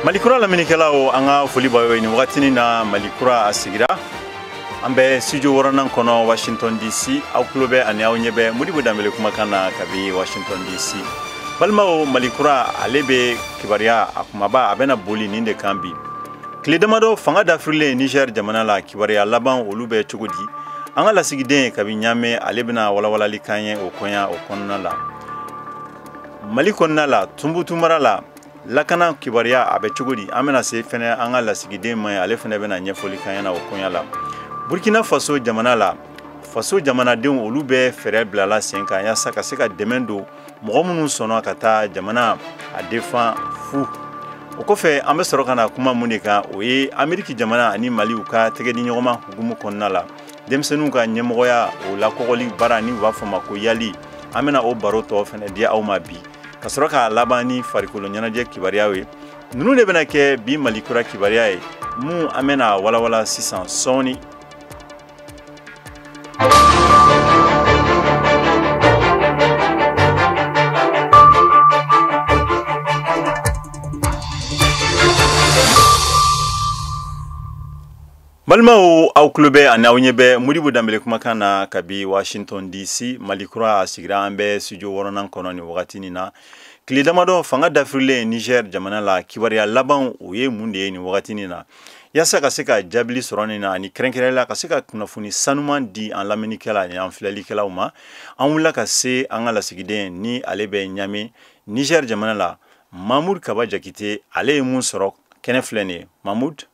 Malikura lamɛnnikɛlaw, an ka foli b'aw ye nin wagatinin na. Malikura a sigira, an bɛ studio wɔɔrɔnan kɔnɔ Washington DC. Aw tulo bɛ ani aw ɲɛ bɛ Modibo Danbele kumakan na kabi Washington DC. Balimaw, Malikura ale bɛ kibaruya a kumaba, a bɛna boli nin de kan bi. Tile damadɔ fanga dafirilen Niger jamana la, kibaruya laban olu bɛ cogo di? An ka lasigiden kabi Ɲame, ale bɛna walawalali kan ye o koɲa o kɔnɔna la. Mali kɔnɔna la, Tunbutu mara la, lakana kibaruya a bɛ cogo di? An bɛna se fɛnɛ an ka lasigiden ma ye, ale fɛnɛ bɛna ɲɛfɔli kan ɲɛna o koɲa la. Burkina Faso jamana la, faso jamanadenw olu bɛ fɛɛrɛ bilala sen kan yaasa ka se ka dɛmɛ don mɔgɔ minnu sɔnna ka taa jamana a defan fu. O kɔfɛ, an bɛ sɔrɔ ka na kuma mun de kan? O ye Ameriki jamana ani Mali u ka tɛgɛdiɲɔgɔnma hukumu kɔnɔna la, denmisɛnninw ka ɲɛmɔgɔya o lakɔgɔli baara ni u b'a fɔ ma ko YALI. An bɛna o baro tɔ fɛnɛ di aw ma bi, ka sɔrɔ k'a laban ni farikolo ɲɛnajɛ kibaruyaw ye. Ninnu de bɛna kɛ bi Malikura kibaruya ye mun an bɛna walawala sisan sɔɔni. Balimaw, aw tulo bɛ ani aw ɲɛ bɛ Modibo Danbele kumakan na kabi Washington DC. Malikura a sigira, an bɛ studio wɔɔrɔnan kɔnɔ nin wagatinin na. Tile damadɔ fanga dafirilen Niger jamana la, kibaruya laban o ye mun de ye nin wagatinin na? Yaasa ka se ka jaabili sɔrɔ nin na ani kɛrɛnkɛrɛnla ka se ka kunnafoni sanuman di an lamɛnnikɛla ani an filɛlikɛlaw ma, an wulila ka se an ka lasigiden ni ale bɛ Ɲame, Niger jamana la, Mamoud Kaba Jakite. Ale ye mun sɔrɔ kɛnɛ filɛ nin ye. Mamoud.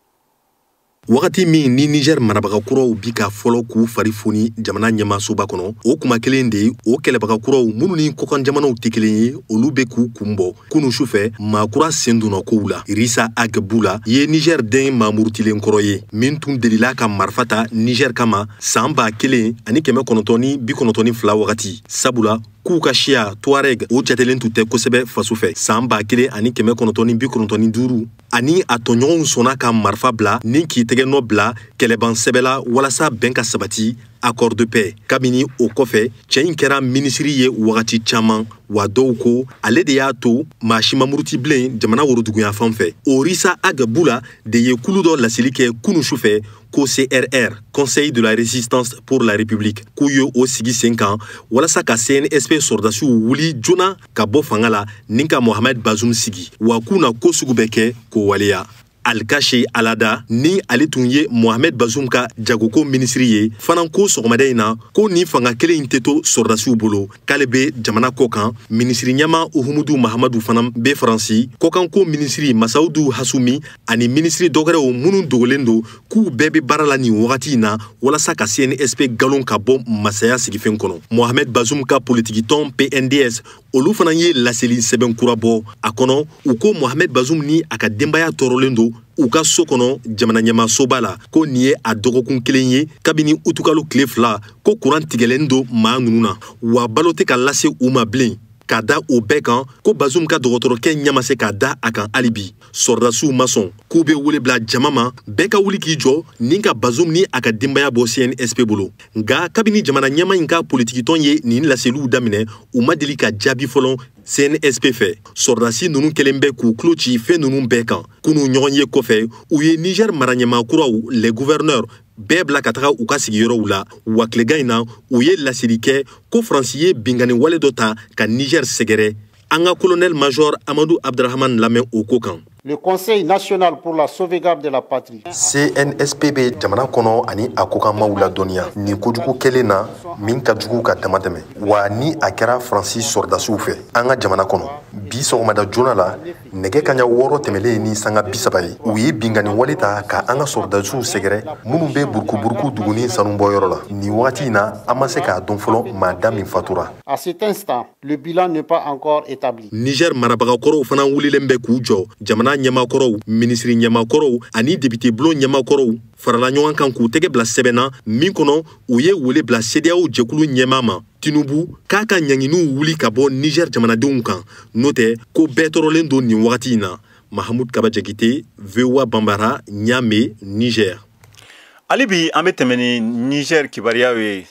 Wagati min ni Niger marabaga kuraw bi ka fɔlɔ k'u fari foni jamana ɲɛmasoba kɔnɔ, o kuma kelen de, o kɛlɛbaga kuraw minnu ni kɔkan jamanaw tɛ kelen ye, olu bɛ k'u kun bɔ. Kunu sufɛ, maa kura sen donna kow la. Risa Ag Bula ye Niger den maamurutilen kɔrɔ ye min tun delila ka marifa ta Niger kama san 1992 wagati, sabula k'u ka siya Tuareg o jatelen tun tɛ kosɛbɛ faso fɛ. San 1995, ani a tɔɲɔgɔnw sɔnna ka marifa bila ni k'i tɛgɛ nɔ bila kɛlɛban sɛbɛ la walasa bɛn ka sabati, accord de paix. Kabini o kɔfɛ, cɛɛ in kɛra minisiri ye wagati caaman, wa dɔw ko ale de y'a to maa si ma muruti bilen jamana woroduguya fan fɛ. O Risa Ag Bula de ye kulu dɔ laseli kɛ kunu sufɛ ko CRR, Conseil de la Résistance pour la République, k'u ye o sigi sen kan walasa ka CNSP sɔrɔdasiw wuli joona ka bɔ fanga la ni ka Mohamed Bazoum sigi, wa k'u na ko sugu bɛɛ kɛ k'o waleya. Alkache Alada, ni ale tun ye Mohamed Bazoum ka jagoko minisiri ye fana, ko sɔgɔmada in na ko nin fanga kelen in tɛ to sɔrɔdasiw bolo, k'ale bɛ jamana kɔ kan. Minisiri ɲɛma Uhumudu Mahamadu fana bɛ Faransi. Kɔkanko minisiri Masaudu Hasumi ani minisiri dɔwɛrɛw minnu dogolen don, k'u bɛɛ bɛ baara la nin wagati in na walasa ka CNSP galon ka bɔ masaya sigifɛn kɔnɔ. Mohamed Bazoum ka politikitɔn PNDS, olu fana ye laseli sɛbɛn kura bɔ. A kɔnɔ, u ko Mohamed Bazoum ni a ka denbaya tɔɔrɔlen don u ka so kɔnɔ jamana ɲɛmasoba la, ko nin ye a dɔgɔkun kelen ye kabini utukalo tile 2 ko kuran tigɛlen don maa ninnu na, wa balo tɛ ka lase u ma bilen. Ka da o bɛɛ kan, ko Bazoum ka dɔgɔtɔrɔkɛ ɲɛ ma se k'a da a kan hali bi. Sɔrɔdasiw ma sɔn, k'u bɛ wele bila jama ma, bɛɛ ka wuli k'i jɔ ni ka Bazoum ni a ka denbaya bɔ CNSP bolo. Nka kabini jamana ɲɛma in ka politikitɔn ye nin laseliw daminɛ, u ma deli ka jaabi fɔlɔ CNSP fɛ. Sɔrɔdasi ninnu kɛlen bɛ k'u tulo ci fɛn ninnu bɛɛ kan. Kunu ɲɔgɔn ye kɔfɛ, u ye Niger maraɲɛmaa kuraw, les gouverneurs, bɛɛ bila ka taga u ka sigiyɔrɔw la. Wa tilegan in na, u ye laseli kɛ ko Faransi ye binkanni wale dɔ ta ka Niger sɛgɛrɛ. An ka colonel major Amadou Abdrahman lamɛn o ko kan. Le Conseil national pour la sauvegarde de la patrie. CNSP bɛ jamana kɔnɔ ani a kɔkanmaw ladɔnniya nin kojugu kɛlen na min ka jugu ka dama tɛmɛ, wa ni a kɛra Faransi sɔrɔdasiw fɛ an ka jamana kɔnɔ. Bi sɔgɔmada joona la, nɛgɛ kaɲa 6 tɛmɛlen ni sanga 30 ye, u ye binkanni wale ta ka an ka sɔrɔdasiw sɛgɛrɛ minnu bɛ Burukuburuku duguni sanubɔyɔrɔ la. Nin wagati in na, an ma se k'a dɔn fɔlɔ maa da min fatura. À cet instant, le bilan n'est pas encore établi. Niger marabagakɔrɔw fana wulilen bɛ k'u jɔ. Jamana ɲɛmaakɔrɔw, minisiri ɲɛmaakɔrɔw ani député bulon ɲɛmaakɔrɔw farala ɲɔgɔn kan k'u tɛgɛ bila sɛbɛn na min kɔnɔ, u ye wele bila CEDEAO jɛkulu ɲɛmaa ma, Tinubu, k'a ka ɲanginiw wuli ka bɔ Niger jamanadenw kan, n'o tɛ ko bɛɛ tɔɔrɔlen don nin wagati in na. Mahamud Kaba Jakite, VOA Bambara, Niamey, Niger. Hali bi an bɛ tɛmɛ ni Niger kibaruyaw ye.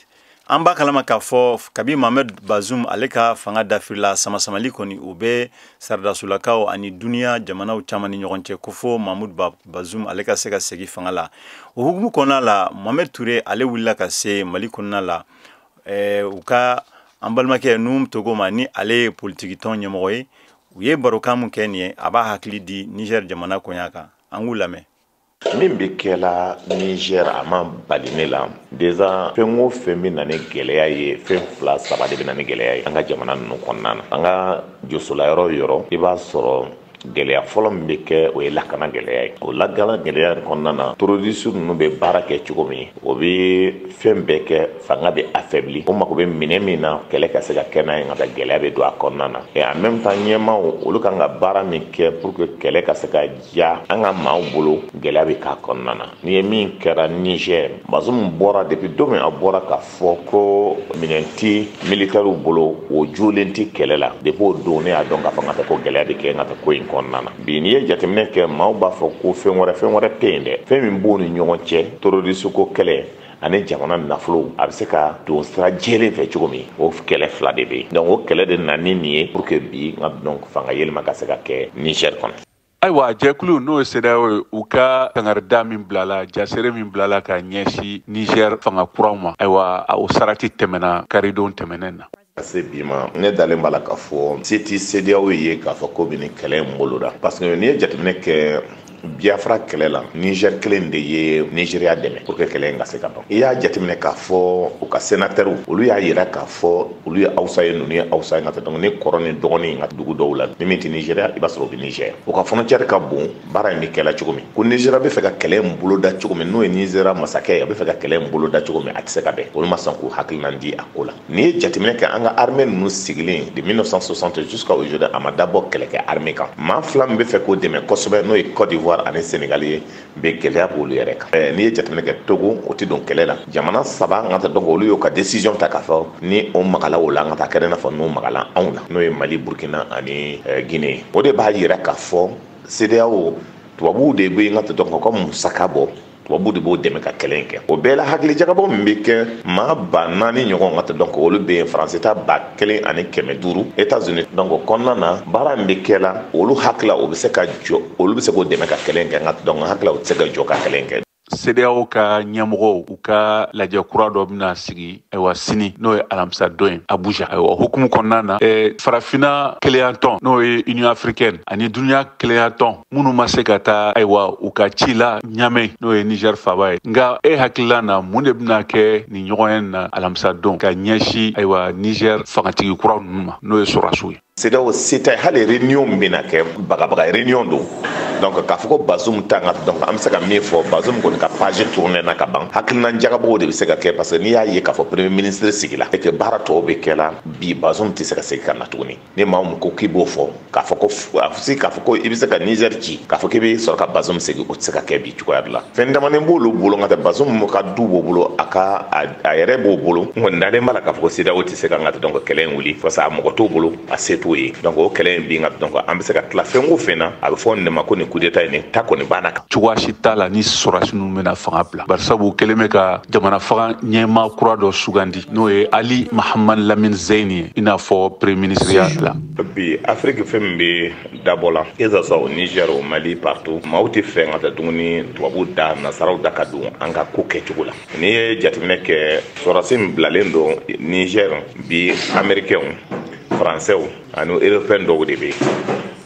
An b'a kalama k'a fɔ kabi Mohamed Bazoum ale ka fanga dafirila, samasamali kɔni o bɛ saradasulakaw ani duniya jamanaw caman ni ɲɔgɔn cɛ, ko fo Mahmoud Bazoum ale ka se ka segin fanga la. O hukumu kɔnɔna la, Mohamed Touré ale wulila ka se Mali kɔnɔna la, u ka an balimakɛ Nouhoum Togo ma, ni ale ye politikitɔn ɲɛmɔgɔ ye. U ye barokan mun kɛ nin ye, a b'a hakili di Niger jamana koɲa kan. An k'u lamɛn. Min bɛ kɛla Niger, a ma bali ne la déjà. Fɛn o fɛn bɛ na ni gɛlɛya ye, fɛn fila saba de bɛ na ni gɛlɛya ye an ka jamana ninnu kɔnɔna na. An ka josola yɔrɔ o yɔrɔ, i b'a sɔrɔ gɛlɛya fɔlɔ min bɛ kɛ, o ye lakana gɛlɛya ye. O lakana gɛlɛya kɔnɔna na, terroriste ninnu bɛ baara kɛ cogo min, o bɛ fɛn bɛɛ kɛ, fanga bɛ affaibli. O mako bɛ minɛn min na kɛlɛ ka se ka kɛ n'a ye, ka taa gɛlɛya bɛ don a kɔnɔna na. Et en même temps, ɲɛmaaw olu kan ka baara min kɛ pour que kɛlɛ ka se ka diya an ka maaw bolo, gɛlɛya bɛ k'a kɔnɔna na. N'i ye min kɛra Niger, Bazoum bɔra depuis don min a bɔra k'a fɔ ko minɛn ti militaires bolo, o jolen ti kɛlɛ la, depuis o don ne y'a dɔn k'a fɔ n ka taa ko gɛlɛya bɛ kɛ n ka taa ko in kɔnɔna na. Bi, n'i ye jateminɛ kɛ, maaw b'a fɔ ko fɛn wɛrɛ, fɛn wɛrɛ tɛ yen dɛ. Fɛn min b'u ni ɲɔgɔn cɛ, terroriste ko kɛlɛ ani jamana nafolo a bɛ se ka don sira jɛlen fɛ cogo min, o kɛlɛ fila de bɛ yen. Donc o kɛlɛ de nana ni nin ye pour que bi n ka donc fanga yɛlɛma ka se ka kɛ Niger kɔnɔ. Ayiwa, jɛkulu n'o ye CEDEAO ye, u ka kangarida min bilala, jasere min bilala ka ɲɛsin Niger fanga kuraw ma, ayiwa, o sarati tɛmɛna karidon tɛmɛnen na. Ka se bi ma, ne dalen b'a la k'a fɔ se ti CEDEAO ye k'a fɔ ko bɛ nin kɛlɛ in boloda, parce que n'i ye jateminɛ kɛ Biafra kɛlɛ la, Niger kelen de ye Nigeria dɛmɛ pour que kɛlɛ in ka se ka ban. I y'a jateminɛ k'a fɔ u ka sénateur, olu y'a yira k'a fɔ olu ye Hausa ye, ninnu ye Hausa ye ka taa. Donc ni kɔrɔ ni dɔgɔnin ka dugu dɔw la, ni min tɛ Nigeria, i b'a sɔrɔ o bɛ Niger. U ka frontière ka bon. Baara in bɛ kɛla cogo min, ko Nigeria bɛ fɛ ka kɛlɛ in boloda cogo min, n'o ye Nigeria masakɛ ye, a bɛ fɛ ka kɛlɛ in boloda cogo min, a tɛ se ka bɛn. Olu ma sɔn k'u hakilina di a ko la. N'i ye jateminɛ kɛ, an ka armée ninnu sigilen de 1960 jusqu'à aujourd'hui, a ma dabɔ kɛlɛkɛ armée kan. Maa fila min bɛ fɛ k'o dɛmɛ kosɛbɛ, n'o ye Côte d'Ivoire ani Sénégal ye, bɛ gɛlɛya b'olu yɛrɛ kan. N'i ye jateminɛ kɛ, Togo o tɛ don kɛlɛ la. Jamana saba n ka taa, donc olu y'u ka décision ta k'a fɔ ni o magala o la, an ka taa kɛra i n'a fɔ n'o magala anw na, n'o ye Mali, Burkina ani Guinée. O de b'a yira k'a fɔ CEDEAO, tubabuw de bɛ yen ka taa, donc ka musaka bɔ, tubabu de b'o dɛmɛ ka kɛlɛ in kɛ. O bɛɛ la, hakili jagabɔ min bɛ kɛ, maa 4000 ɲɔgɔn ka taa, donc olu bɛ yen, Faransi ta 1500, États-Unis. Donc o kɔnɔna na, baara min bɛ kɛ la, olu hakili o bɛ se ka jɔ, olu bɛ se k'o dɛmɛ ka kɛlɛ in kɛ, nka donc hakili o tɛ se ka jɔ ka kɛlɛ in kɛ. CEDEAO ka ɲɛmɔgɔw, u ka lajɛ kura dɔ bɛna sigi, ayiwa, sini, n'o ye alamisa don ye, Abuja. Ayiwa, hukumu kɔnɔna na, Farafina keleyatɔn, n'o ye Union africaine, ani duniya keleyatɔn minnu ma se ka taa, ayiwa, u ka ci la Ɲamɛ, n'o ye Niger faba ye. Nka e hakilila na, mun de bɛna kɛ nin ɲɔgɔn na alamisa don ka ɲɛsin, ayiwa, Niger fangatigi kura ninnu ma, n'o ye sɔrɔdasiw ye? CEDEAO se tɛ. Hali réunion min bɛna kɛ, bagabaga réunion don. Donc k'a fɔ ko Bazoum ta ka, donc an bɛ se ka min fɔ, Bazoum kɔni ka page tourné na ka ban. Hakilina jagabɔw de bɛ se ka kɛ, parce que n'i y'a ye k'a fɔ premier ministre sigila et que baara tɔw bɛ kɛ la bi, Bazoum tɛ se ka segin ka na tuguni. Ni maa min ko k'i b'o fɔ k'a fɔ ko a se k'a fɔ ko i bɛ se ka Niger ci k'a fɔ k'i bɛ sɔrɔ ka Bazoum segin, o tɛ se ka kɛ bi cogoya dɔ la. Fɛn damanin b'olu bolo, nka tɛ Bazoum ka du b'o bolo, a ka a yɛrɛ b'o bolo. N kɔni dalen b'a la k'a fɔ ko CEDEAO tɛ se ka n ka donc kɛlɛ in wuli, parce que a mɔgɔ t'o bolo, a se t'o ye. Donc o kɛlɛ in bin ka, donc an bɛ se ka tila fɛn o fɛn na, a bɛ fɔ nin de ma ko nin coup d'état in, nin ta kɔni banna. Cogoya si t'a la ni sɔrɔdasi ninnu bɛna fanga bila, barisabu kelen bɛ ka jamana faga ɲɛmaa kura dɔ sugandi, n'o ye Ali Mahamad Lamine Zeyini ye, i n'a fɔ premier ministre ya la. Bi Afrique, fɛn min bɛ dabɔ la, que ça soit au Niger, au Mali, partout, maaw tɛ fɛ ka taa dumuni tubabu da, nasaraw da ka don an ka ko kɛcogo la. N'i ye jateminɛ kɛ, sɔrɔdasi min bilalen don Niger bi, américains, français ani européen dɔw de bɛ yen.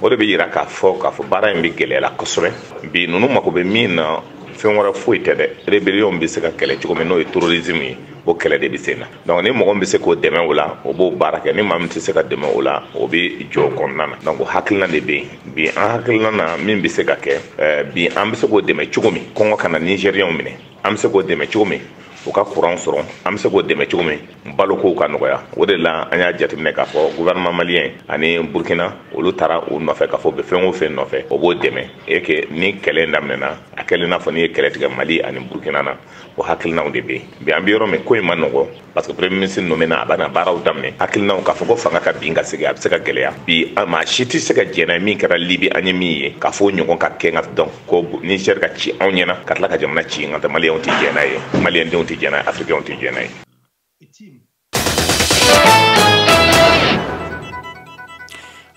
O de bɛ yira k'a fɔ baara in bɛ gɛlɛya la kosɛbɛ bi. Ninnu mako bɛ min na, fɛn wɛrɛ foyi tɛ dɛ, rébellion bɛ se ka kɛlɛ cogo min, n'o ye terrorisme ye, o kɛlɛ de bɛ sen na. Donc ni mɔgɔ min bɛ se k'o dɛmɛ o la, o b'o baara kɛ. Ni maa min tɛ se ka dɛmɛ o la, o bɛ jɔ o kɔnɔna na. Donc o hakilina de bɛ yen bi. An hakilina na, min bɛ se ka kɛ bi, an bɛ se k'o dɛmɛ cogo min kɔngɔ kana Nigériens minɛ, an bɛ se k'o dɛmɛ cogo min u ka courant sɔrɔ, an bɛ se k'o dɛmɛ cogo min balokow ka nɔgɔya. O de la an y'a jateminɛ k'a fɔ gouvernement malien ani Burkina, olu taara u nɔfɛ k'a fɔ u bɛ fɛn o fɛn nɔfɛ, o b'o dɛmɛ. Et que ni kɛlɛ in daminɛna, a kɛlen n'a fɔ n'i ye kɛlɛ tigɛ Mali ani Burkina na, o hakilinaw de bɛ yen bi. An bɛ yɔrɔ min, ko in ma nɔgɔ, parce que premier ministre nommé na, a bɛna baaraw daminɛ. Hakilinaw k'a fɔ ko fanga ka bin ka segin, a bɛ se ka gɛlɛya bi. Maa si tɛ se ka jɛn n'a ye. Min kɛra Libi, an ye min ye, k'a fɔ o ɲɔgɔn ka kɛ nka donc ko Niger ka ci anw ɲɛna ka tila ka jamana ci, nka maliyɛnw tɛ jɛn n'a ye, maliyɛndenw tɛ jɛn n'a ye, africains tɛ jɛn n'a ye.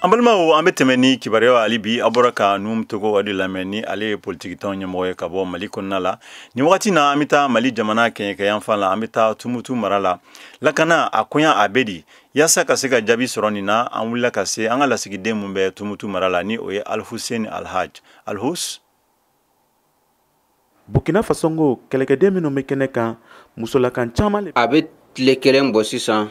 An balimaw, an bɛ tɛmɛ ni kibaruyaw. Hali bi, aw bɔra ka Nuhum Togo Wadi lamɛn, ni ale ye politikitɔn ɲɛmɔgɔ ye ka bɔ Mali kɔnɔna la. Nin wagati na, an bɛ taa Mali jamana kɛɲɛkɛyanfan la, an bɛ taa Tumutu mara la. Lakana a koɲa a bɛ di? Yaasa ka se ka jaabi sɔrɔ nin na, an wulila ka se an ka lasigiden mun bɛ Tumutu mara la, ni o ye Alhussein Alhaj Alhus. Burkina Faso ko kɛlɛkɛden minnu bɛ kɛnɛ kan, musolakan caman. A bɛ tile 1 bɔ sisan,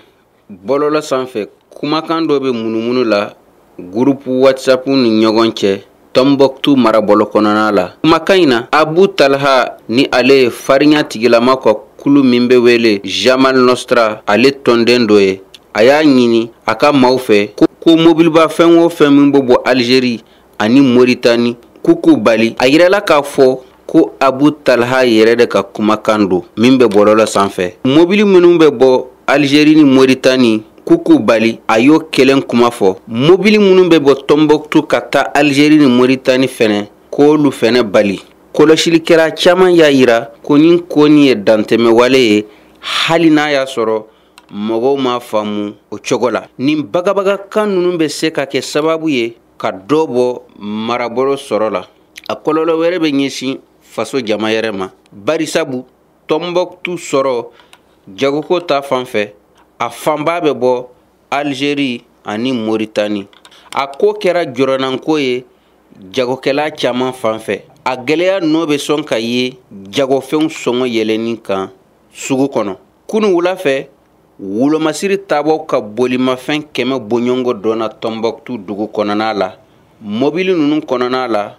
bɔlɔlɔ sanfɛ, kumakan dɔ bɛ munumunu la groupe WhatsApp ni ɲɔgɔn cɛ Tombouctou marabolo kɔnɔna la. Kumakan in na, Abu Talha, ni ale ye farinya tigilama ka kulu min bɛ wele Jamal Nostra, ale tɔnden dɔ ye, a y'a ɲini a ka maaw fɛ ko mobiliba fɛn o fɛn min bɛ bɔ Algérie ani Mauritanie, k'u k'u bali. A yirala k'a fɔ ko Abu Talha yɛrɛ de ka kumakan don min bɛ bɔlɔlɔ sanfɛ. Mobili minnu bɛ bɔ Algérie ni Mauritanie, k'u k'u bali, a y'o kelen kuma fɔ. Mobili minnu bɛ bɔ Tombouctou ka taa Algérie ni Mauritanie fɛnɛ, k'olu fɛnɛ bali. Kɔlɔsilikɛla caman y'a yira ko nin ko nin ye dantɛmɛwale ye, hali n'a y'a sɔrɔ mɔgɔw m'a faamu o cogo la. Nin bagabagakan ninnu bɛ se ka kɛ sababu ye ka dɔ bɔ marabolo sɔrɔ la. A kɔlɔlɔ wɛrɛ bɛ ɲɛsin faso jama yɛrɛ ma, barisabu Tombouctou sɔrɔ jagoko ta fan fɛ, a fanba bɛ bɔ Algérie ani Mauritanie. A ko kɛra jɔrɔnanko ye jagokɛla caman fan fɛ. A gɛlɛya nɔ bɛ sɔn ka ye jagofɛnw sɔngɔ yɛlɛnni kan sugu kɔnɔ. Kunu wula fɛ, wolomasiri taabɔ ka bolimafɛn 100 bɔɲɔgɔnko dɔnna Tombouctou dugu kɔnɔna la. Mobili ninnu kɔnɔna la,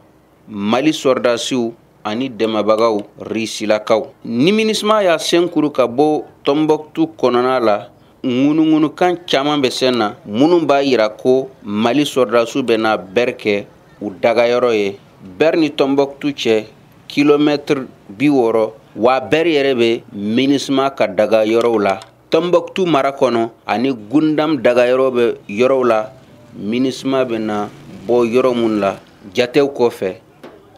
Mali sɔrɔdasiw ani dɛmɛbagaw Risilakaw. Ni MINUSMA y'a sen kuru ka bɔ Tombouctou kɔnɔna la, ŋunuŋunukan caman bɛ sen na minnu b'a yira ko Mali sɔrɔdasiw bɛna Ber kɛ u dagayɔrɔ ye. Ber ni Tombouctou cɛ kilomɛtiri 60, wa Ber yɛrɛ bɛ MINUSMA ka dagayɔrɔw la. Tombouctou mara kɔnɔ ani Gundam dagayɔrɔ bɛ yɔrɔw la, MINUSMA bɛna bɔ yɔrɔ mun la jatew kɔfɛ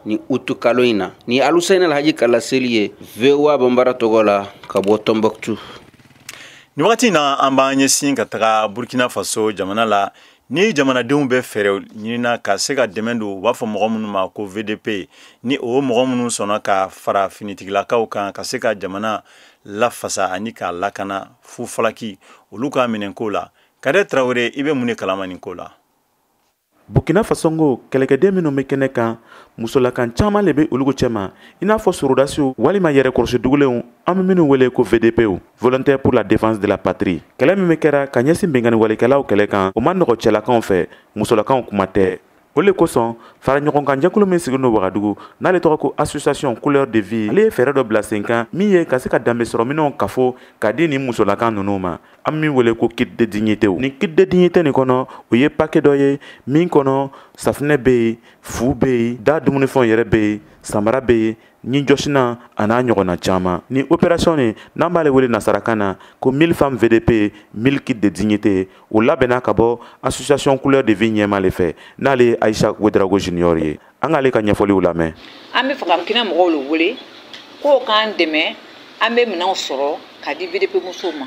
ni utu kalo in na. Ni Alusɛni Alhaji ka laseli ye VOA Banbara tɔgɔ la ka bɔ Tombouctou. Nin wagati na, an b'an ɲɛsin ka taga Burkina Faso jamana la, ni jamanadenw bɛ fɛɛrɛ ɲinina ka se ka dɛmɛ don, u b'a fɔ mɔgɔ minnu ma ko VDP, ni o mɔgɔ minnu sɔnna ka fara finitigilakaw kan ka se ka jamana lafasa ani k'a lakana fu falaki olu ka minɛnko la. Kadɛ Tarawele, i bɛ mun de kalama nin ko la? Burkina Faso ko kɛlɛkɛden minnu bɛ kɛnɛ kan, musolakan caman le bɛ olu cɛma, i n'a fɔ sorodasiw walima yɛrɛkɔrɔsi dugulenw, an bɛ minnu wele ko VDPw, volontaire pour la défense de la patrie. Kɛlɛ min bɛ kɛra ka ɲɛsin binkanni walikɛlaw kɛlɛ kan, o ma nɔgɔ cɛlakaw fɛ, musolakaw kuma tɛ. O le kosɔn, fara ɲɔgɔnkan jɛkulu min sigilen don Wagadugu, n'ale tɔgɔ ko Association Couleur de Vie, ale ye fɛɛrɛ dɔ bila sen kan min ye ka se ka danbe sɔrɔ minɛnw kafo ka di nin musolakan ninnu ma, an min wele ko kit de dignité. Nin kit de dignité nin kɔnɔ, o ye paquet dɔ ye min kɔnɔ safunɛ bɛ yen, fu bɛ yen, da dumunifɛnw yɛrɛ bɛ yen, samara bɛ yen, ɲinjɔsinan a n'a ɲɔgɔnna caman. Ni opération nin, n'an b'ale wele nasarakan na ko 1000 femmes VDP, 1000 kits de dignité, o labɛnna ka bɔ Association Couleur de Vie ɲɛma le fɛ, n'ale ye Aïcha Ouedraogo Junior ye. An k'ale ka ɲɛfɔliw lamɛn. An bɛ fɛ ka Burkina mɔgɔw le wele k'o k'an dɛmɛ, an bɛ minɛnw sɔrɔ ka di VDP musow ma,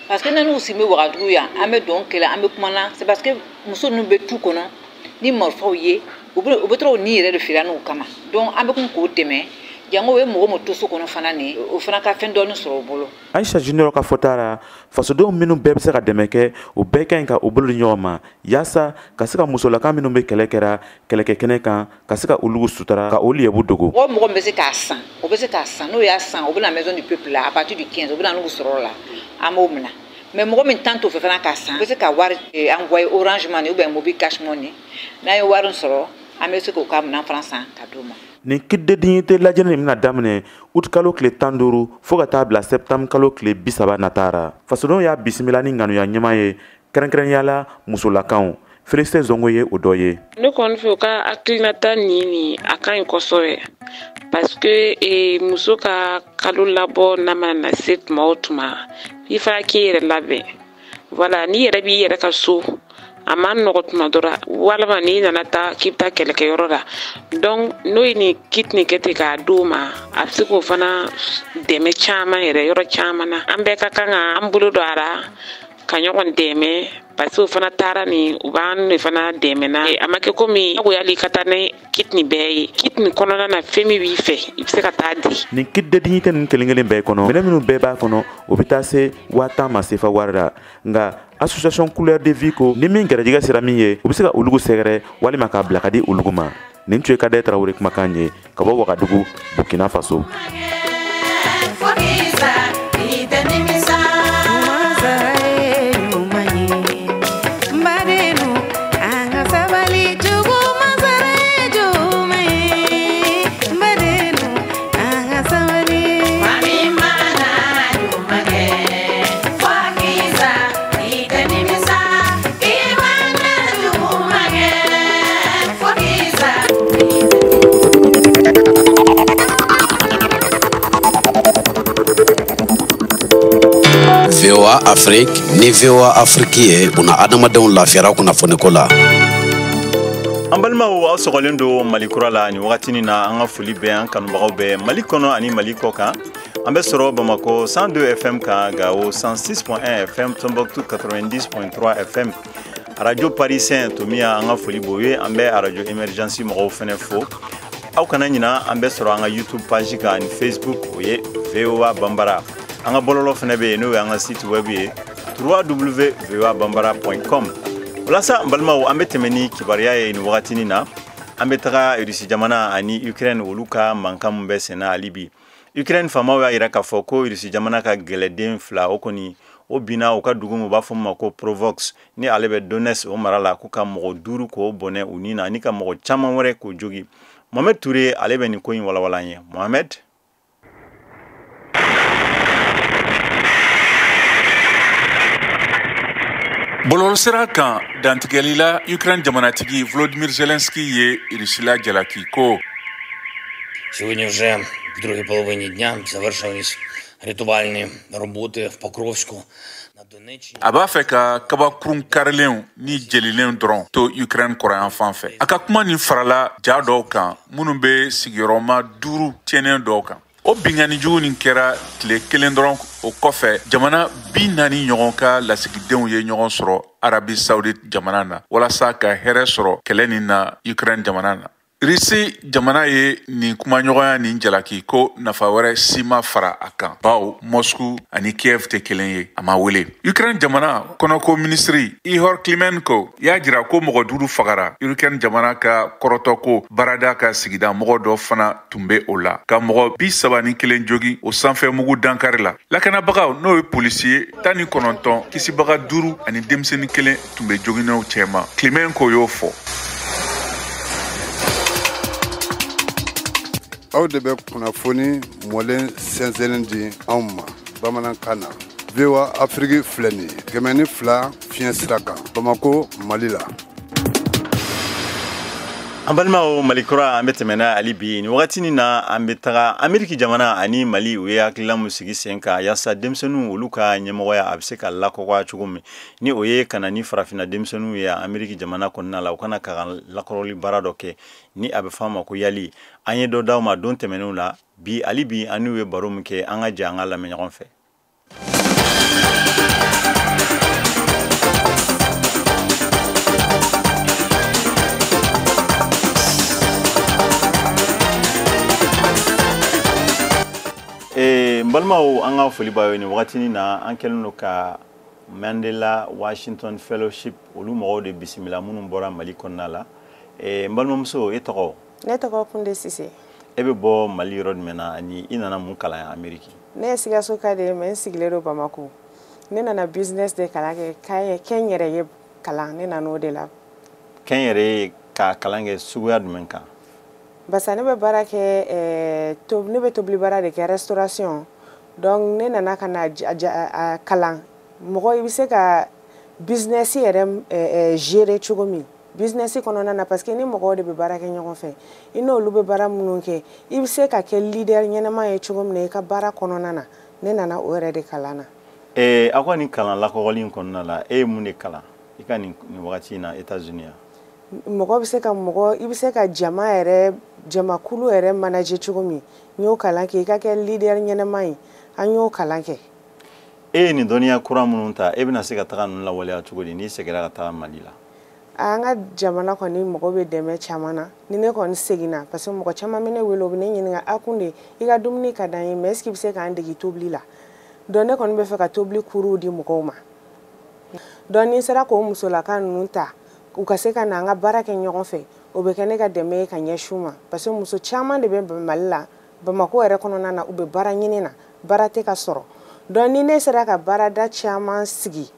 parce que n'u sigi bɛ Wagadugu yan, an bɛ dɔn kɛlɛ, an bɛ kuma na, c'est parce que muso ninnu bɛ tu kɔnɔ ni marifaw ye, u bɛ tɔrɔ ni yɛrɛ de feere n'u kama. Donc an bɛ kun k'o dɛmɛ, jango o ye mɔgɔ min to so kɔnɔ fana, nin o fana ka fɛn dɔɔni sɔrɔ o bolo. Aïcha Junior ka fɔta la, fasodenw minnu bɛɛ bɛ se ka dɛmɛ kɛ, o bɛɛ ka ɲi ka u bolo di ɲɔgɔn ma yaasa ka se ka musolakan minnu bɛ kɛlɛ kɛra kɛlɛkɛ kɛnɛ kan, ka se ka olu sutara, ka olu yɛrɛ dogo. Mɔgɔ mɔgɔ min bɛ se k'a san, o bɛ se k'a san. N'o y'a san, o bɛ na Maison du Peuple la à partir du 15, o bɛ na n'u sɔrɔ la, an b'o minɛ. Mais mɔgɔ min tan t'o fɛ fana k'a san, o bɛ se ka wari envoyer Orange Money ou bien Mobile Cash Money. N'an ye wari sɔrɔ, an bɛ se k'o ka minɛn fana san ka d'u ma. Nin kit de dignité lajɛli nin bɛna daminɛ uti kalo tile 15 fo ka taa bila septembre kalo tile 30 natara. Fasodenw y'a bisimila ni ŋanuya ɲuman ye, kɛrɛnkɛrɛnnenya la musolakanw. Félicité Zongo ye o dɔ ye. Ne kɔni fɛ, u ka hakilinata nin a ka ɲi kosɛbɛ, parce que muso ka kalo labɔ n'a mana na se tuma o tuma, i fana k'i yɛrɛ labɛn. Voilà, n'i yɛrɛ b'i yɛrɛ ka so, A ma nɔgɔ tuma dɔ la, walima n'i nana taa k'i bɛ taa kɛlɛkɛyɔrɔ la. Donc n'o ye nin kit nin kɛ ten k'a d'o ma, a bɛ se k'o fana dɛmɛ caman yɛrɛ yɔrɔ caman na. An bɛɛ ka kan ka an bolo don a la ka ɲɔgɔn dɛmɛ, parce que o fana taara nin, u b'an de fana dɛmɛ na. A ma kɛ komi jagoya ka taa ni kit nin bɛɛ ye. Kit nin kɔnɔna na, fɛn min b'i fɛ, i bɛ se ka taa di. Nin kit de dignité ninnu kelen kelen bɛɛ kɔnɔ, minɛn minnu bɛɛ b'a kɔnɔ, o bɛ taa se 10 000 ma sefa wari la. Nka association Couleur de Vie ko ni min garijɛgɛ sera min ye, u bɛ se ka olugu sɛgɛrɛ walima k'a bila ka di olugu ma. Nin tun ye Kadɛ Tarawele kumakan ye ka bɔ Wagadugu, Burkina Faso. VOA Afrique ni VOA Afrique ye buna adamadenw lafiyara kunnafoniko la. An balimaw, aw sɔgɔlen don Mali kura la nin wagatinin na. An ka foli bɛ an kanubagaw bɛɛ Mali kɔnɔ ani Mali kɔ kan. An bɛ sɔrɔ Bamako 102 FM kan, Gao 106.1 FM, Tombouctou 90.3 FM, Radio Parisien Tomiya, an ka foli b'o ye. An bɛ Radio Emergence mɔgɔw fɛnɛ fo. Aw kana ɲina, an bɛ sɔrɔ an ka YouTube page kan ani Facebook, o ye VOA Bambara. An ka bɔlɔlɔ fɛnɛ bɛ yen, n'o ye an ka site web ye, www.voabambara.com. Walasa n balimaw, an bɛ tɛmɛ ni kibaruya ye nin wagatinin na. An bɛ taga Irisi jamana ani Ukraine, olu ka mankan min bɛ senna hali bi. Ukraine faamaw y'a yira k'a fɔ ko Irisi jamana ka gɛlɛden fila, o kɔni o binna u ka dugu min, u b'a fɔ min ma ko Provox, ni ale bɛ Donetsk o mara la, ko ka mɔgɔ duuru k'o bɔnɛ u ni na, ani ka mɔgɔ caman wɛrɛ k'o jogi. Mohamed Touré, ale bɛ nin ko in walawala an ye. Mohamed. Bɔlɔlɔsira kan, dantigɛli la, Ukraine jamanatigi Volodymyr Zelensky ye Irisila jalaki ko Сьогодні вже в другій половині дня завершились рятувальні роботи в Покровську. A b'a fɛ ka kabakurun karilenw ni jelilenw dɔrɔn to Ukraine kɔrɔyan fan fɛ. A ka kuma nin farala ja dɔw kan minnu bɛ sigiyɔrɔma duuru tiɲɛnen dɔw kan. O binkanni jugu nin kɛra tile kelen dɔrɔn o kɔfɛ, jamana 40 ɲɔgɔn ka lasigidenw ye ɲɔgɔn sɔrɔ Arabi Saoudite jamana na walasa ka hɛrɛ sɔrɔ kɛlɛ nin na Ukraine jamana na. Risi jamana ye nin kumaɲɔgɔnya nin jalaki ko nafa wɛrɛ si ma fara a kan, bawo Moscou ani Kiev tɛ kelen ye, a ma wele. Ukraine jamana kɔnɔko minisiri Ihor Klimenko y'a jira ko mɔgɔ duuru fagara, Ukraine jamana ka kɔrɔtɔko baarada ka sigida mɔgɔ dɔ fana tun bɛ o la, ka mɔgɔ 31 jogi o sanfɛ mugu dankari la. Lakanabagaw, n'o ye polisi ye 19, kisibaga duuru ani denmisɛnnin kelen tun bɛ joginɛw cɛma, Klimenko y'o fɔ. Aw de bɛ kunnafoni mɔlen sɛnsɛnnen di anw ma bamanankan na. VOA Afrique filɛ nin ye, 102 fiɲɛ sira kan, Bamako, Mali la. An balimaw, Mali kura, an bɛ tɛmɛ n'a hali bi. Nin wagatinin na, an bɛ taga Ameriki jamana ani Mali, u ye hakilila mun sigi sen kan yaasa denmisɛnninw olu ka ɲɛmɔgɔya a bɛ se ka lakɔgɔya cogo min, ni o ye ka na ni farafinna denmisɛnninw ye Ameriki jamana kɔnɔna la, u kana ka lakɔrɔli baara dɔ kɛ ni a bɛ fɔ a ma ko YALI. An ye dɔ d'aw ma don tɛmɛnenw la. Bi hali bi, an n'u ye baro min kɛ, an ka jɛ an ka lamɛn ɲɔgɔn fɛ. N balimaw, an ka foli b'aw ye nin wagatinin na. An kɛlen don ka Mandela Washington Fellowship olu mɔgɔw de bisimila minnu bɔra Mali kɔnɔna la. N balimamuso, e tɔgɔ? Ne tɔgɔ Kunde Sise. E bɛ bɔ Mali yɔrɔ jumɛn na, ani i nana mun kalan Ameriki? Ne ye Sikasoka de ye, mais n sigilen don Bamako. Ne nana business de kalan kɛ, kɛnyɛrɛye kalan, ne nana o de la. Kɛnyɛrɛye ka kalan kɛ suguya jumɛn kan? Barisa ne bɛ baara kɛ, ne bɛ tobili baara de kɛ, restauration. Donc ne nana ka na a kalan, mɔgɔ i bɛ se ka business yɛrɛ gérer cogo min business kɔnɔna na, parce que ni mɔgɔw de bɛ baara kɛ ɲɔgɔn fɛ, i n'olu bɛ baara minnu kɛ, i bɛ se ka kɛ leader ɲɛnama ye cogo min na i ka baara kɔnɔna na. Ne nana o yɛrɛ de kalan na. Aw ka nin kalan lakɔgɔli in kɔnɔna la, e ye mun de kalan? I ka nin wagati in na États-Unis yan? Mɔgɔ bɛ se ka mɔgɔ, i bɛ se ka jama yɛrɛ, jamakulu yɛrɛ manager cogo min, n y'o kalan kɛ. I ka kɛ leader ɲɛnama ye, an y'o kalan kɛ. E ye nin dɔnniya kura minnu ta, e bɛna se ka taga ninnu lawaleya cogo di n'i seginna ka taga Mali la? An ka jamana kɔni mɔgɔ bɛ dɛmɛ caman na. Ni ne kɔni seginna, parce que mɔgɔ caman bɛ ne wele, u bɛ ne ɲininka, a kun de i ka dumuni ka d'an ye, mais est ce que i bɛ se k'an dege tobili la? Donc ne kɔni bɛ fɛ ka tobili kuruw di mɔgɔw ma. Donc ni n sera k'o musolaka ninnu ta, u ka se ka na an ka baara kɛ ɲɔgɔn fɛ, o bɛ kɛ ne ka dɛmɛ ye ka ɲɛsin u ma, parce que muso caman de bɛ Mali la, Bamakɔ yɛrɛ kɔnɔna na, u bɛ baara ɲini na, baara tɛ ka sɔrɔ. Donc ni ne sera ka baarada caman sigi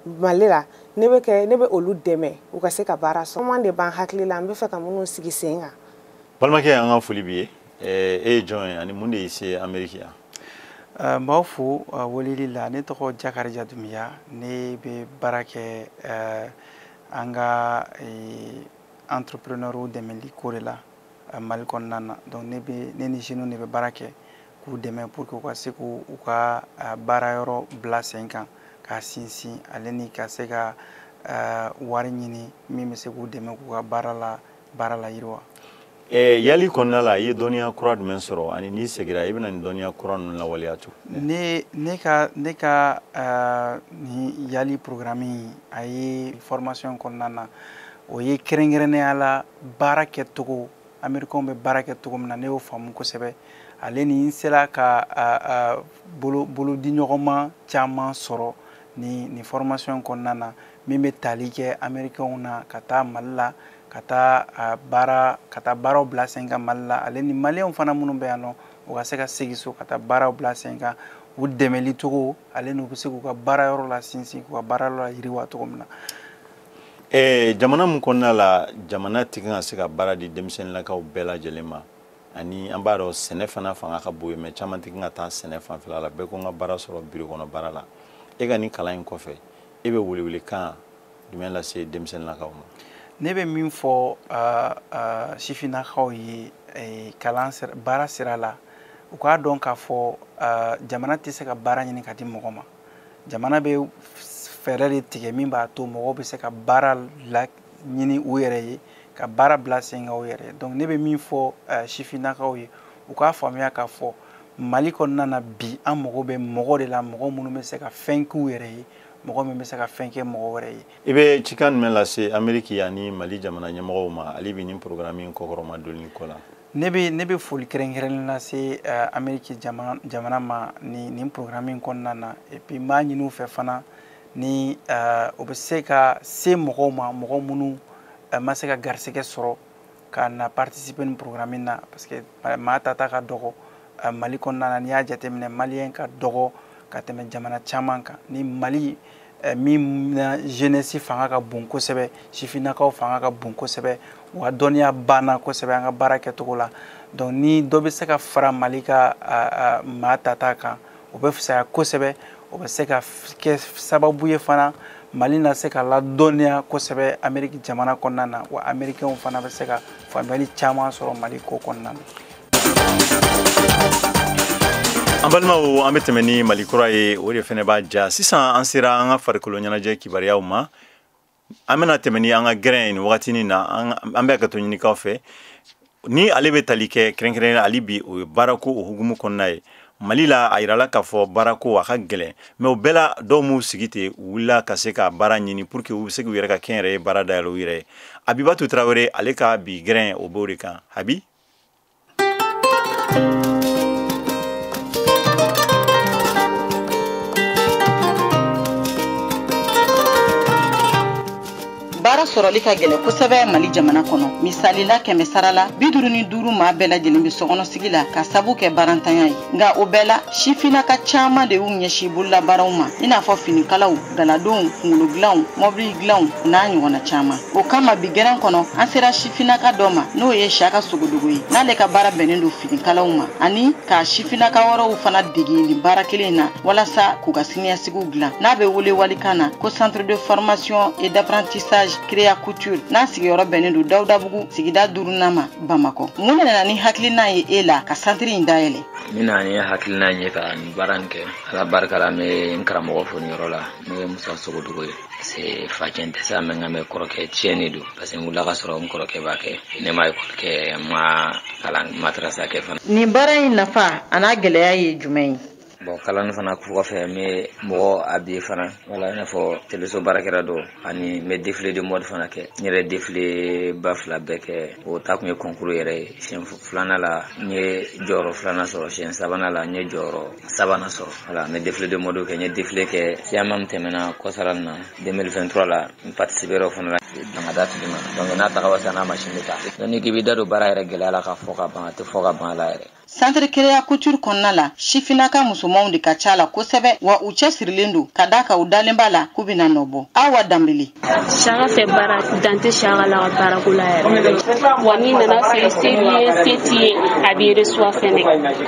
Mali la, ne bɛ olu dɛmɛ u ka se ka baara sɔrɔ. Caman de b'an hakili la, an bɛ fɛ ka minnu sigi sen kan. Balimakɛ, an ka foli b'i ye. E ye jɔn ye ani mun de y'i se Amérique yan? N b'aw fo weleli la. Ne tɔgɔ Jakarija Dunbiya. Ne bɛ baara kɛ an ka entrepreneur dɛmɛli ko de la Mali kɔnɔna na. Donc ne ni jeunes de bɛ baara kɛ k'u dɛmɛ pour que u ka se k'u ka baara yɔrɔ bila sen kan, k'a sinsin, ale ni ka se ka wari ɲini min bɛ se k'u dɛmɛ k'u ka baara la yiriwa. Yali kɔnɔna la, i ye dɔnniya kura jumɛn sɔrɔ ani n'i seginna i bɛna nin dɔnniya kura ninnu lawaleya cogo? Ne ka nin Yali programme, a ye formation kɔnɔna na, o ye kɛrɛnkɛrɛnnenya la baara kɛcogo, Américains bɛ baara kɛ cogo min na, ne y'o faamu kosɛbɛ. Ale ni n sera ka bolodiɲɔgɔnma caman sɔrɔ nin formation kɔnɔna na, min bɛ tali kɛ Américains na ka taa Mali la, ka taa baaraw bila sen kan Mali la, ale ni Maliyɛnw fana minnu bɛ yan nɔ, u ka se ka segin so ka taa baaraw bila sen kan, u dɛmɛli cogo, ale n'u bɛ se k'u ka baara yɔrɔ la sinsin, k'u ka baara yɔrɔ la yiriwa cogo min na. Jamana min kɔnɔna la, jamana tɛ kan ka se ka baara di denmisɛnninlakaw bɛɛ lajɛlen ma, ani an b'a dɔn sɛnɛ fana fanga ka bon yen, mais caman tɛ kan ka taa sɛnɛ fanfɛla la, bɛɛ ko n ka baara sɔrɔ biro kɔnɔ baara la. E ka nin kalan in kɔfɛ, e bɛ welewelekan jumɛn lase denmisɛnninlakaw ma? Ne bɛ min fɔ sifinnakaw ye kalan baara sira la, u k'a dɔn k'a fɔ jamana tɛ se ka baara ɲini ka di mɔgɔ ma. Jamana bɛ fɛɛrɛ de tigɛ min b'a to mɔgɔw bɛ se ka baara la ɲini u yɛrɛ ye, ka baara bila sen kan u yɛrɛ ye. Donc ne bɛ min fɔ sifinnakaw ye, u k'a faamuya k'a fɔ Mali kɔnɔna na bi, an mago bɛ mɔgɔ de la, mɔgɔ minnu bɛ se ka fɛn k'u yɛrɛ ye, mɔgɔ min bɛ se ka fɛn kɛ mɔgɔ wɛrɛ ye. I bɛ cikan jumɛn lase Amérique ani Mali jamana ɲɛmɔgɔw ma hali bi nin programme in kɔkɔrɔma donni ko la? Ne bɛ foli kɛrɛnkɛrɛnnen lase Amérique jamana ma nin programme in kɔnɔna na. Et puis n b'a ɲini u fɛ fana ni o bɛ se ka se mɔgɔw ma, mɔgɔ minnu ma se ka garisɛgɛ sɔrɔ ka na participer nin programme in na, parce que maa tata ka dɔgɔ Mali kɔnɔna na. N'i y'a jateminɛ, Maliyɛn ka dɔgɔ ka tɛmɛ jamana caman kan. Ni Mali min na jeunesse fanga ka bon kosɛbɛ, sifinnakaw fanga ka bon kosɛbɛ, wa dɔnniya banna kosɛbɛ an ka baara kɛcogo la. Donc ni dɔ bɛ se ka fara Mali ka maa tata kan, o bɛ fisaya kosɛbɛ. O bɛ se ka kɛ sababu ye fana Mali na se ka ladɔnniya kosɛbɛ Amérique jamana kɔnɔna na, wa Américains fana bɛ se ka faamuyali caman sɔrɔ Mali ko kɔnɔna na. An balimaw, an bɛ tɛmɛ ni Mali kura ye, o de fana b'a ja. Sisan an sera an ka farikolo ɲɛnajɛ kibaruyaw ma. An bɛna tɛmɛ ni an ka gɛrɛn ye nin wagatinin na. An bɛ hakɛto ɲinikaw fɛ ni ale bɛ tali kɛ kɛrɛnkɛrɛnnenya hali bi, o ye baarako o hukumu kɔnɔna ye. Mali la, a yirala k'a fɔ baarako a ka gɛlɛn, mais o bɛɛ la dɔw m'u sigi ten, u wulila ka se ka baara ɲini pour que u bɛ se k'u yɛrɛ ka kɛnyɛrɛye baara dayɛlɛ u yɛrɛ ye. Abibatu Tarawele, ale ka bi gɛrɛn o b'o de kan. Habi. Baara sɔrɔli ka gɛlɛn kosɛbɛ Mali jamana kɔnɔ. Misali la, 100 sara la, 55 maa bɛɛ lajɛlen bɛ sokɔnɔsigi la ka sabu kɛ baarantanya ye. Nka o bɛɛ la, sifinnaka caman de y'u ɲɛsin bololabaaraw ma, i n'a fɔ finikalaw, galadonw, kunkolo dilanw, mɔbili dilanw n'a ɲɔgɔnna caman. O kama bi gɛrɛn kɔnɔ, an sera sifinnaka dɔ ma, n'o ye Siyaka Sogodogo ye, n'ale ka baara bɛnnen don finikalaw ma, ani ka sifinnaka wɛrɛw fana dege nin baara kelen in na walasa k'u ka siniɲɛsigiw dilan, n'a bɛ wele walikan na ko Centre de formation et d'apprentissage Créa Couture n'a sigiyɔrɔ bɛnnen don Dawudabugu sigida 5nan ma Bamakɔ. Mun de nana ni hakilina ye e la ka centre in dayɛlɛ? Min nana ni hakilina ye ka nin baara in kɛ, Ala barika la, n bɛ n karamɔgɔ fo nin yɔrɔ la, n'o ye Musa Sogodogo ye. Parce que facɛn tɛ se a mɛn, nka mɛ kɔrɔkɛ tiɲɛ de don, parce que n wulila ka sɔrɔ n kɔrɔkɛ b'a kɛ. Ne ma école kɛ, n ma kalan madrasa kɛ fana. Nin baara in nafa a n'a gɛlɛya ye jumɛn ye? Bon, kalan fana kɔfɛ, n bɛ mɔgɔ habillé fana, wala i n'a fɔ teleso baarakɛla dɔ, ani n bɛ défilé de mode fana kɛ. N yɛrɛ défilé ba 2 bɛɛ kɛ, o ta kun ye concours yɛrɛ ye. Siɲɛ 2nan la, n ye jɔyɔrɔ 2nan sɔrɔ, siɲɛ 3nan la, n ye jɔyɔrɔ 3nan sɔrɔ. Wala n bɛ défilé de mode kɛ, n ye défilé kɛ siyaman min tɛmɛna kɔsara nin na 2023 la, n participé o fana la dangada tigi ma. Donc n'a taga wasa n'a machine bɛ taa. Donc n'i k'i b'i da don baara yɛrɛ gɛlɛya la ka fɔ ka ban, a tɛ fɔ ka ban a la yɛrɛ. Centre Créa Couture kɔnɔna la, sifinnaka musomanw de ka ca la kosɛbɛ, wa u cɛsirilen don ka d'a kan u dalen b'a la k'u bɛna nɔ bɔ. Awa Danbele. Saka fɛ baara dan tɛ Saka la ka baarako la yɛrɛ. Wa n'i nana sɔrɔ se b'i ye se t'i ye, a b'i reçoit fɛnɛ.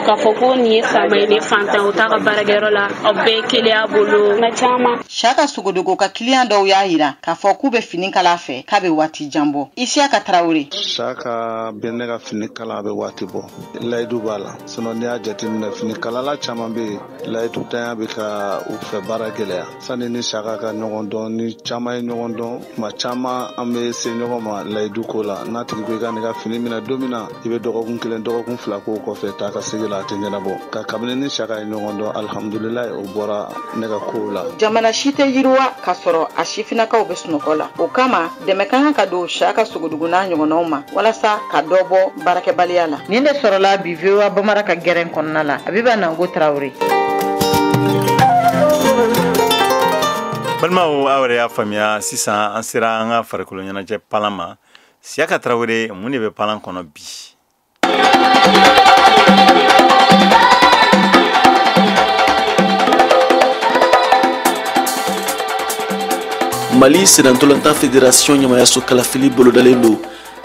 K'a fɔ ko nin ye faama ye, nin ye fantan, o t'a ka baarakɛyɔrɔ la, aw bɛɛ kelenya bolo. Nka caman. Saka Sogodogo ka client dɔw y'a yira k'a fɔ k'u bɛ fini kala a fɛ k'a bɛ waati jan bɔ. Isiyaka Tarawele. Saka bɛ ne ka fini kala, a bɛ waati bɔ. Layidu b'a la. Sinon n'i y'a jateminɛ, fini kalala caman bɛ yen, layidu tanya bɛ ka u fɛ baara gɛlɛya. Sani ni Saka ka ɲɔgɔn dɔn, ni caman ye ɲɔgɔn dɔn, tuma caman an bɛ se ɲɔgɔn ma layidu ko la. N'a tigi ko i ka nin ka fini minɛ don min na, i bɛ dɔgɔkun 1 dɔgɔkun 2 k'o kɔfɛ taa ka segi la, a tɛ ɲɛnabɔ. Ka kabini ni Saka ye ɲɔgɔn dɔn, alihamudulilayi, o bɔra ne ka kow la. Jamana si tɛ yiriwa k'a sɔrɔ a sifinnakaw bɛ sunɔgɔ la. O kama dɛmɛ ka kan ka don Saka Sogodogo n'a ɲɔgɔnnaw ma walasa ka dɔ bɔ baarakɛbaliya la. Nin de sɔrɔla bi VOA Bambara ka gɛrɛn kɔnɔna la. Abiba Nango Tarawele. Balimaw, aw yɛrɛ y'a faamuya sisan, an sera an ka farikolo ɲɛnajɛ palan ma. Siyaka Tarawele, mun de bɛ palan kɔnɔ bi? Mali senatɔlɔntan fédération ɲɛmayaso kalafili bolodalen don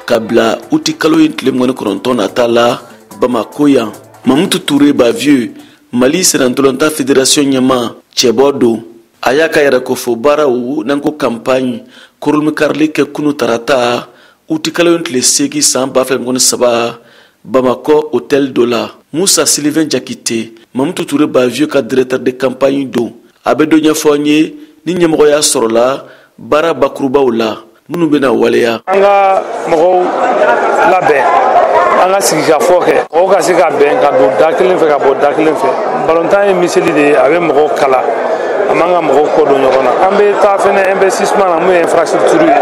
ka bila uti kalo in tile 29 nata la Bamako yan. Mamutu Ture Bavieux, Mali senatɔlɔntan fédération ɲɛma cɛbɔ don. A y'a ka yɛrɛkofo baaraw n'an ko campagne korolimikarili kɛ kunu tarata uti kalo in tile 8 san 2023 Bamakɔ hôtel dɔ la. Musa Sylvain Jakite, Mamutu Ture Bavieux ka directeur de campagne don. A bɛ dɔ ɲɛfɔ an ye ni ɲɛmɔgɔya sɔrɔla baara bakurubaw la minnu bɛna waleya. An ka mɔgɔw labɛn, an ka sigikafɔ kɛ, mɔgɔw ka se ka bɛn ka don da kelen fɛ ka bɔ da kelen fɛ. Balontan ye miseli de ye, a bɛ mɔgɔw kala, a man ka mɔgɔw kɔ don ɲɔgɔn na. An bɛ taa fɛnɛ investissement na, mun ye infrastructure ye,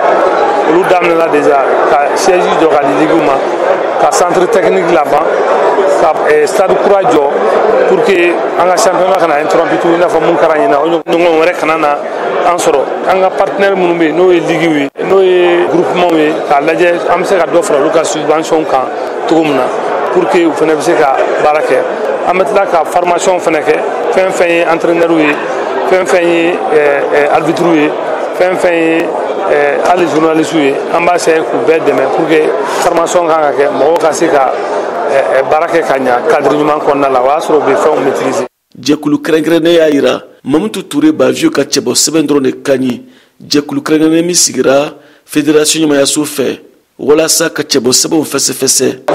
olu daminɛna déjà ka siège jɔ ka di ligue ma, ka centre technique laban, ka stade kura jɔ pour que an ka championnat kana interrompu tugun, i n'a fɔ mun kɛra ɲinan, o ɲɔgɔn wɛrɛ kana na an sɔrɔ. An ka partenaire minnu bɛ yen, n'o ye ligue ye, n'o ye groupement ye, k'a lajɛ an bɛ se ka dɔ fara olu ka subvention kan cogo min na pour que u fana bɛ se ka baara kɛ. An bɛ tila ka formation fana kɛ, fɛn fɛn ye entraîneur ye, fɛn fɛn ye arbitre ye, fɛn fɛn ye hali journaliste ye, an b'a essayer k'u bɛɛ dɛmɛ pour que formation kan ka kɛ, mɔgɔw ka se ka baara kɛ ka ɲa cadre ɲuman kɔnɔna la, o y'a sɔrɔ u bɛ fɛnw maîtriser. Jɛkulu kɛrɛnkɛrɛnnen y'a yira Mamutu Ture Bavieux ka cɛbɔ sɛbɛn dɔrɔn de ka ɲi. Jɛkulu kɛrɛnkɛrɛnnen min sigira fédération ɲɛmayaso fɛ walasa ka cɛbɔ sɛbɛnw fɛsɛfɛsɛ.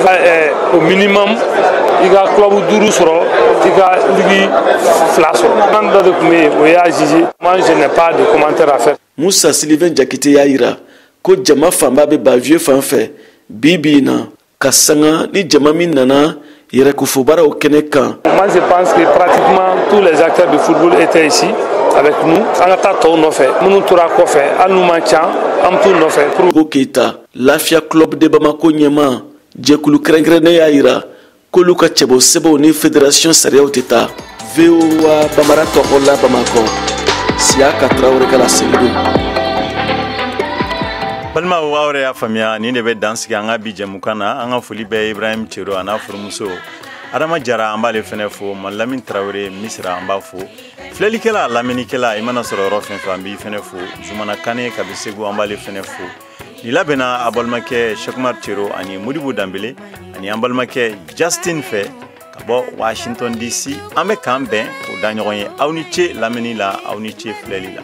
Au minimum i ka club 5 sɔrɔ, i ka ligue 2 sɔrɔ. An dɔ de tun bɛ yen, o y'a jugé. Moi, je n'ai pas de commentaire à faire. Musa Sylvain Jakite y'a yira ko jama fanba bɛ Bavieux fan fɛ bi bi in na, ka sanga ni jama min nana yɛrɛkofo baaraw kɛnɛ kan. Moi, je pense que pratiquement tous les acteurs du football étaient ici avec nous. An ka taa tɔw nɔfɛ, minnu tora kɔfɛ, hali n'u man ca, an bɛ t'u nɔfɛ. Ko Keyita, Lafiya Club de Bamako ɲɛmaa, jɛkulu kɛrɛnkɛrɛnnen y'a yira k'olu ka cɛbɔ sɛbɛnw ni fédération sariyaw tɛ taa. VOA Bambara tɔgɔ la Bamakɔ, Siyaka Tarawele ka laseli don. Balimaw, aw yɛrɛ y'a faamuya, nin de bɛ dan sigi an ka bi jɛmukan na. An ka foli bɛ Ibrahim Cero a n'a furumuso Adama Jara, an b'ale fɛnɛ fo. Malamin Tarawele Misira, an b'a fo. Filɛlikɛla, lamɛnnikɛla, i mana sɔrɔ yɔrɔ fɛn fɛn, an b'i fɛnɛ fo. Zumana Kane kabi Segu, an b'ale fɛnɛ fo. Nin labɛnna a balimakɛ Cheikh Cero ani Modibo Danbele ani an balimakɛ Justin fɛ ka bɔ Washington DC. An bɛ k'an bɛn k'o da ɲɔgɔn ye. Aw ni ce lamɛnni la, aw ni ce filɛli la.